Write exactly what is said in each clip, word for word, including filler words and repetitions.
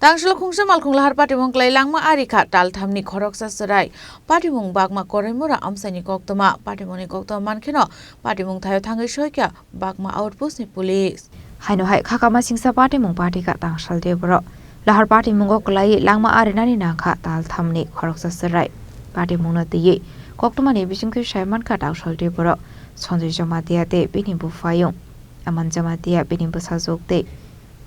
Tangshilo khungsa malkhung lahar patimung kwlai langma ari kha talthamni khoroksa chwrai. Patimung bagma koraimura amchaini koktwma. Patimungni koktwma mankheno patimung thaio thangwi soikha bagma outpostni police. Haino hai khakama singsa patimung patikha tangsal de borok. Lahar patimungo kwlai langma arinani nangkha talthamni khoroksa chwrai. Patimungno twiwi koktwmani bisingtwi saimankha tangsal de borok Sanjay Jamatia tei bini buphayung Aman Jamatia, bini bwsajwk tei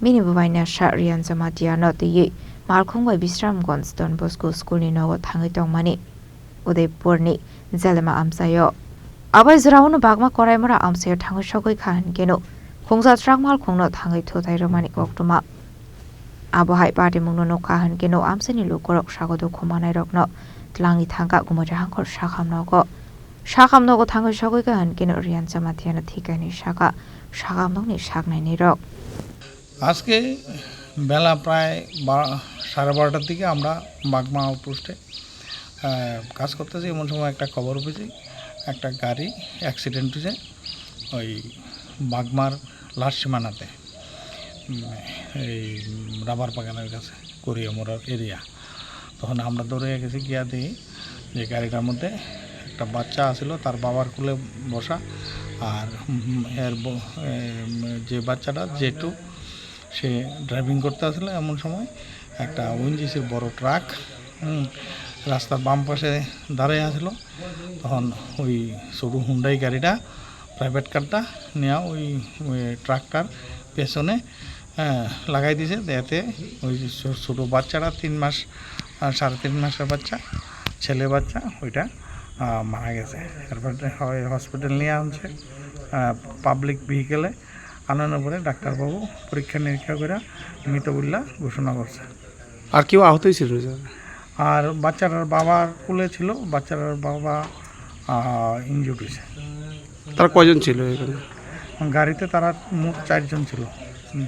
bini bubainasa Riyan Jamatiano twiwi malkhung bai Bisramganj Don Bosco school ni nogo thangwi tongmani Udaipurni Jalema amchaio. Abai jora uno bagma koraimura amchaio thangwi sogwi kha hinkeno khungsa trak malkhungno thangwi thutai rwmani koktwma. Abo hai patimungno nukha hinkeno amchaini lukurok sago dukhu manairokno twlangwi thangkha Gumati Hangkhor sakham nogo. Sakham nogo thangwi sogwi kha hinkeno Riyan Jamatiano thikani saka sakham nokni saknainirok. আজকে বেলা প্রায় বা-, সাড়ে বারোটার দিকে আমরা বাগমা আউটপোস্টে, আহ, কাজ করতেছি, এমন সময় একটা খবর পেয়েছি, একটা গাড়ি অ্যাক্সিডেন্ট হয়েছে ওই বাগমার লাস্ট সীমানাতে, উম, এই রাবার বাগানের কাছে, কোরিয়া মোড়র এরিয়া। তখন আমরা দৌড়ে গেছি, গিয়া দেখি যে গাড়িটার মধ্যে একটা বাচ্চা আছিল, তার বাবার কোলে বসা। আর, উম, এর ব-, এম, যে বাচ্চাটা, জেটু, সে ড্রাইভিং করতে আসলে এমন সময় একটা ওএনজিসির বড় ট্রাক, হুম, রাস্তার বাম পাশে দাঁড়াই আছিল। তখন ওই ছোটো হুন্ডাই গাড়িটা, প্রাইভেট কারটা নিয়ে ওই, ওই ট্রাকটার পেছনে, হ্যাঁ, লাগাই দিছে। এতে ওই যে ছো-, ছোটো বাচ্চাটা, তিন মাস, আহ, সাড়ে তিন মাসের বাচ্চা, ছেলে বাচ্চা, ওইটা, আহ, মারা গেছে। এরপরে হয় হসপিটাল নিয়ে আনছে, আহ, পাবলিক ভেহিকেলে। আনানোর পরে ডাক্তারবাবু পরীক্ষা নিরীক্ষা করে মৃত বলে ঘোষণা করছে। আর কেউ আহত হয়েছিল, স্যার? আর বাচ্চাটার বাবার কোলে ছিল, বাচ্চাটার বাবা, আহ, ইনজুর্ড হয়েছে। তারা কয়জন ছিল এখানে? গাড়িতে তারা মোট চারজন ছিল।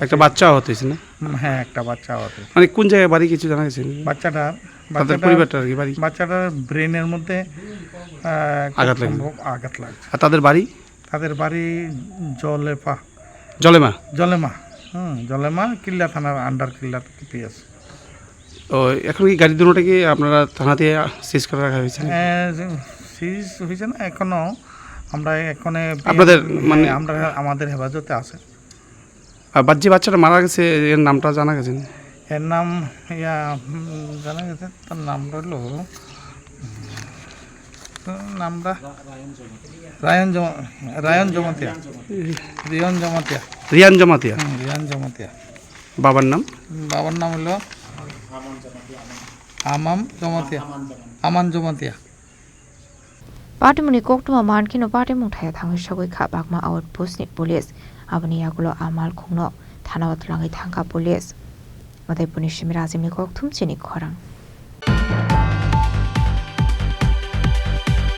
একটা বাচ্চা আহত হয়েছে না? উম, হ্যাঁ, একটা বাচ্চা আহত হয়েছে। মানে কোন জায়গায় বাড়ি কিছু জানা গেছে? বাচ্চাটার, তাদের বাচ্চাটার, পরিবারটা আর কি বাড়ি? বাচ্চাটার ব্রেনের মধ্যে, আহ, খুব আঘাত লাগছে। সম্ভব আঘাত লাগছে। আর তাদের বাড়ি? তাদের বাড়ি জলেফা। জলেমা? জলেমা, হুম, জলেমা, কিল্লা থানার আন্ডার কিল্লা পিএস। ও, এখন কি গাড়ি দুটোটা কি আপনারা থানাতে সিজ করে রাখা হয়েছে? হ্যাঁ, সিজ হয়েছে না এখনো, আমরা এখানে আপনাদের, হ্যাঁ, মানে, আমরা আমাদের হেফাজতে আছে। আর বা-, যে বাচ্চাটা মারা গেছে, এর নামটা জানা গেছে নি? এর নাম, ইয়া, উম, জানা গেছে, তার নাম রইল, উম, তার নামটা রায়ন জমা-, রায়ন জমাতিয়া। রিয়ন জমাতিয়া। রিয়ান জমাতিয়া। হুম, রিয়ান জমাতিয়া। বাবার নাম? বাবার নাম হলো আমাম জমাতিয়া। আমান Jamatia. Patimungni koktwma mankheno patimung thaio thangwi sogwi kha bagma outpostni police. Aboni yagulo a malkhungno thanao twlangwi thangkha police. Udaipurni simi Rajibni kokthum chini khorang.